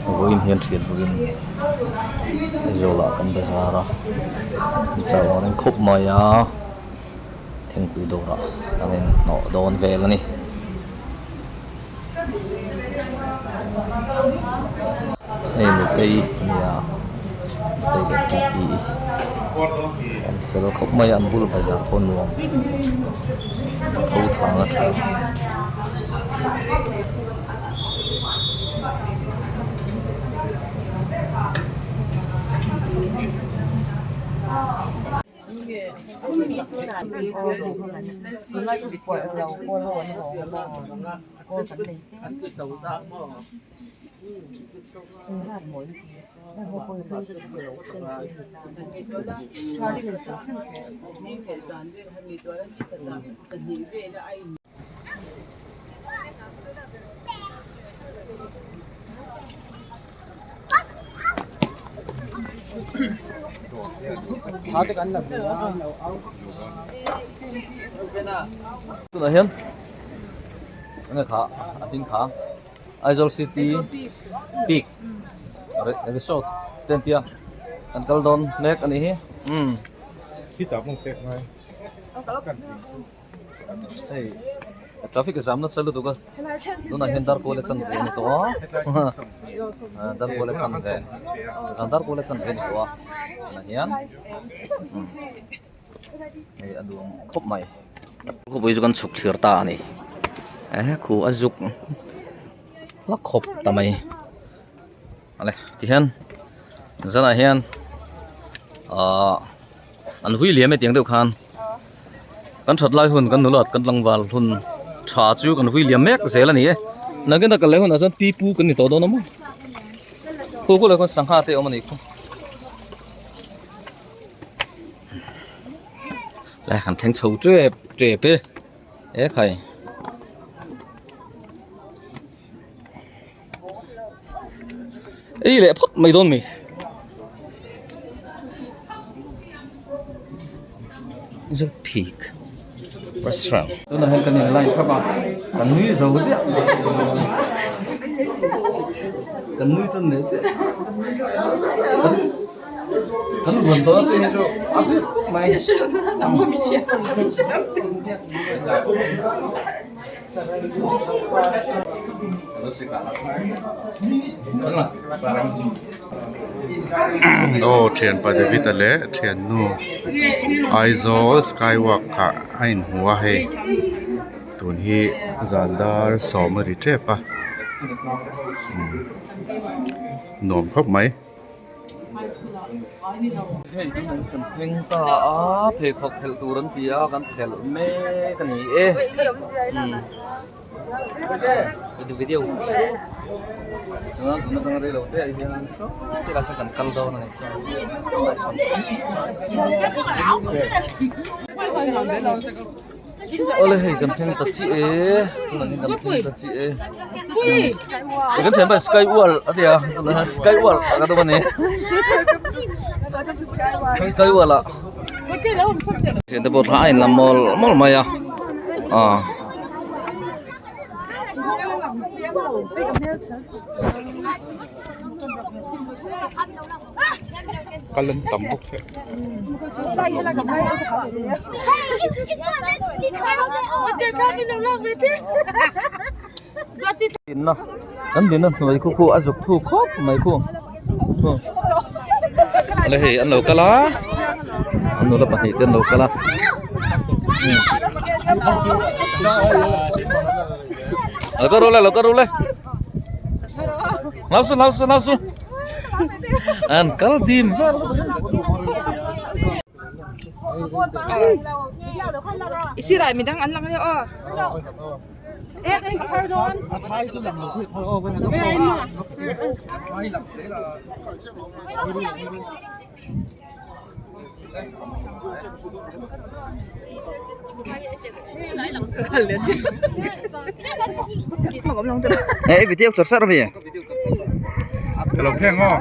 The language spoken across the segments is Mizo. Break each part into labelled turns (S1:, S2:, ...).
S1: Vawiin hian thian hovin Aizawl ah kan bazar a chau ang reng khawp mai a thingpui dawrah kan inhnawh dawn vel a ni. Hei nutei a ni a nutei leh ṭipi an fel khawp mai a an bul bazar pawh nuam tho thang a ṭha. Tunah hian enge kha a ding kha Aizawl city peak resort te an tia kan kal dawn mek a nih hi umm. Hei traffic a zam nasa lutuk a tunah hian dar kual a chan ve a ni tawh a dar kual a chan ve dar kual a chan ve a ni tawh a tunah hian hei a duhawm khawp mai khawpui chu kan chhuk thlir ta a ni eh khu a zuk hlak khawp ta mai awle tihian zanah hian ahh an vui liam e tiang deuh khan kan that lai hun kan nulat kan tlangval hun tha chu kan vui liam mek zel a ni e nakin a kal leh hunah chuan pi pu kan ni tawh dawn a maw khu khu leh khawn sangha te a awm a nih khu le kan thleng chho tep tep e e khai. Ei leh phawt mai dawn mi. Aizawl peak restaurant. Tunah hian kan in line thap a kan nui zo chiah kan nui tan leh chiah kan kan luan tawh a sin hi chu a hriat khawp mai.
S2: Aw thianpa David a leh thiannu Aizawl sky walk ah a inhmu a hei tun hi zan dar sawm a ri tep a nuam khawp mai.
S1: Hei tuna hi kan thleng ta a pheikhawk phelh tur an ti a kan phelh mek a ni e video tuna tang rei lo te ah hian saw tilai sawn kan kal dawn a ni Awle hei kan thleng ta chiah e tunah hian kan thleng ta chiah e kan thian pa sky wall a ti a tunah hian sky wall a ka tum a ni sky wall ah thiante pawh thla a inla mawlh mawlh mai a ah.
S2: Kal an tam bawk se.
S1: Dinna kan dinna hnuai khu khu a zuk thu khawp mai khu awle hei an lo kal a an nula pahnih te an lo kal a lo kal ru le lo kal ru le. Lau su lau su lau su an kal dim vel
S3: Isirai midang an lang ania aw.
S1: Ê video chụp sao rồi
S2: Ka lo pheng aw.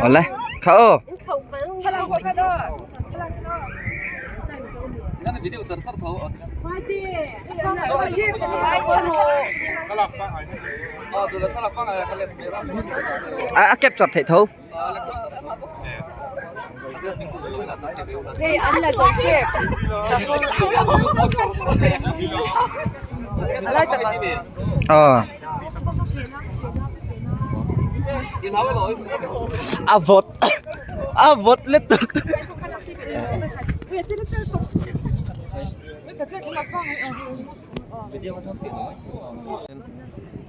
S1: Awle kha aw. A capture theih tho. A vawt a vawt lutuk.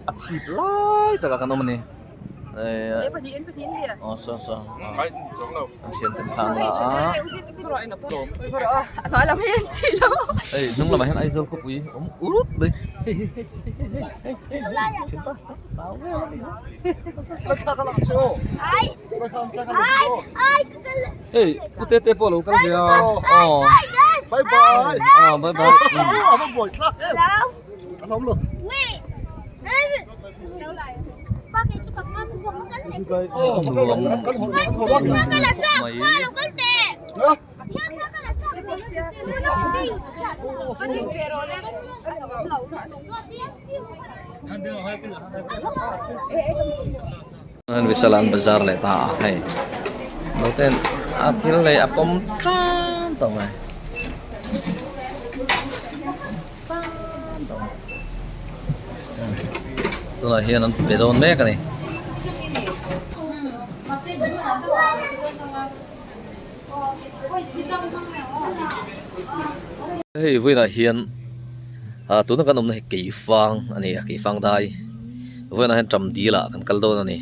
S1: A chhip lai takah kan awm a ni. Aw saw saw an thian ten thla an la a hei hnung lamah hian Aizawl khawpui awm urut mai hei hei hei hei hei hei thianpa hei pu tete pawh a lo kal ve a aw
S4: bye bye
S1: aw bye bye Nuam Visalan bazar leh ta a hei naute a thil lei a pawm tan tawh mai. Tunah hian an pe dawn mek a ni. Hei vawiinah hian ah tuna kan awmna hi keifang a ni a keifang dai vawiinah hian ṭam dil ah kan kal dawn a ni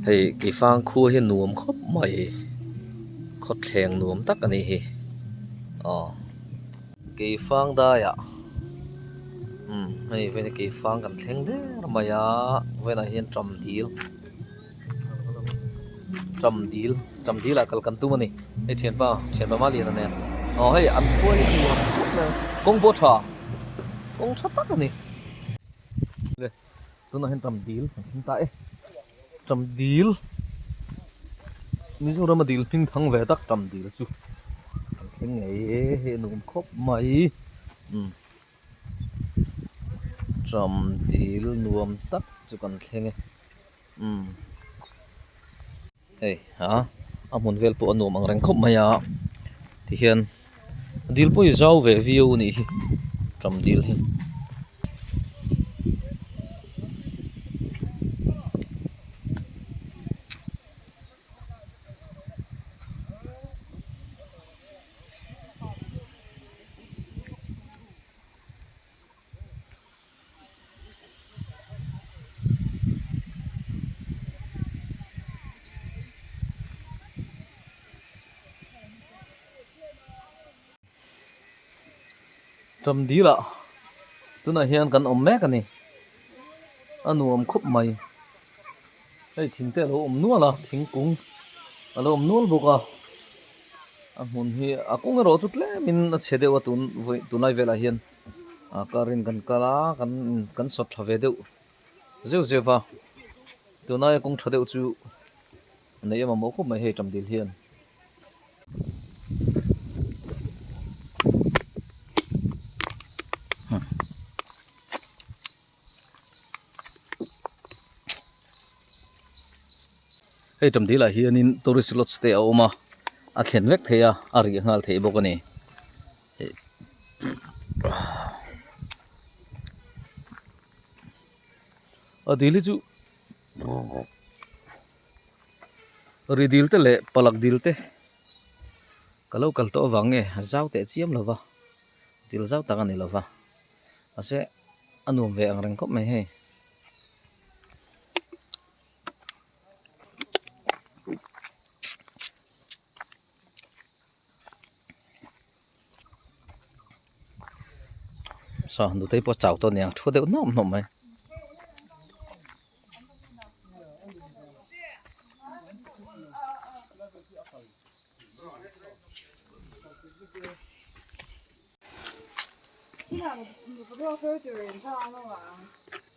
S1: hei keifang khua hi nuam khawp mai khawthleng nuam tak a nih hi aw. Keifang daiah umm hei vawiin keifang kan thleng der mai a vawiinah hian ṭam dil ṭam dil ṭam dil ah kal kan tum a ni hei ṭhianpa ṭhianpa Maliana nen aw hei an khua hi a nuam khawp mai a kawng pawh a ṭha kawng ṭha tak a ni le tunah hian ṭam dil kan thleng ta e ṭam dil Mizoram a dil hming thang ve tak ṭam dil chu kan thleng ngei e hei a nuam khawp mai umm ṭam dil nuam tak chu kan thleng e umm hei a a hmun vel pawh a nuam ang reng khawp mai a tihian dil pawh hi zau ve viau a nih hi ṭam dil hi. Ṭam dilah tunah hian kan awm mek a ni a nuam khawp mai hei thing te a lo awm nual a thingkung a lo awm nual bawk a a hmun hi a kawng erawh chu tlemin a chhe deuh a tun vawi tunlai velah hian a car in kan kal a kan kan sawt tha ve deuh zeuh zeuh va tunlaia kawng tha deuh chu a nei em a maw khawp mai hei ṭam dil hian. Hei ṭam dilah hianin tourist lodge te a awm a a thlen vek thei a a rih nghal theih bawk a ni a dil hi chu ri dil te leh palak dil te ka lo kal tawh avang nge a zau teh chiam lo va dil zau tak a ni lo va mahse a nuam ve ang reng khawp mai hei. Saw nutei pawh chau tawh aniang thu deuh hnawm hnawm mai.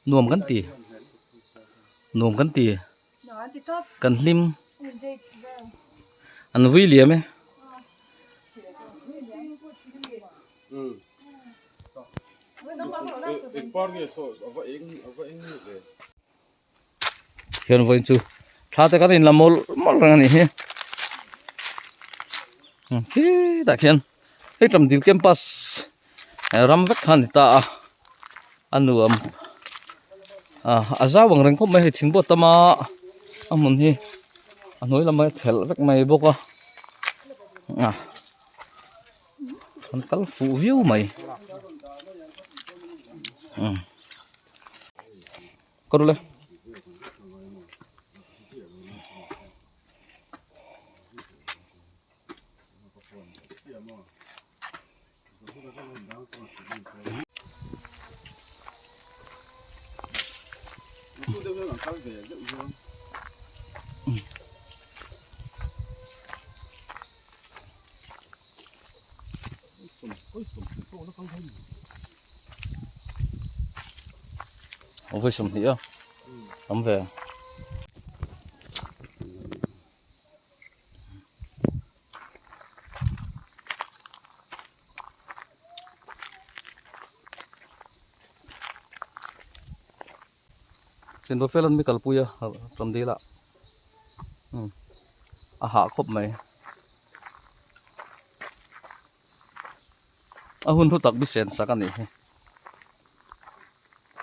S1: Nuam kan ti nuam kan ti kan hlim an vui liam e. Hian vawiin chu tha te kan inla mawlh mawlh reng a nih hi khitah khian hei ṭam dil campus ram vek kha a ni ta a a nuam a zau ang reng khawp mai hei thing pawh a tam a a hmun hi a hnuai lamah hian thelh vek mai bawk a an kal fuh viau mai. Ka ru le. Vawi 20 a tam ve Chendawh fel an mi kalpui a Ramdil ah a hah khawp mai. A hun hlu tak bi sen sak a nih hi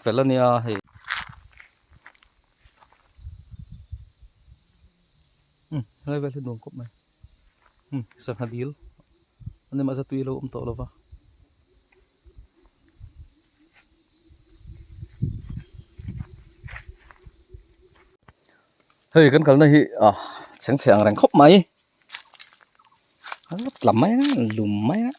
S1: fel a nia hei umm helai vel hi nuam khawp mai umm sangha dil a ni mahse tui a lo awm tawh lo va. Hei kan kalna hi ah chhengchhe ang reng khawp mai. A lut la mai a lum mai a.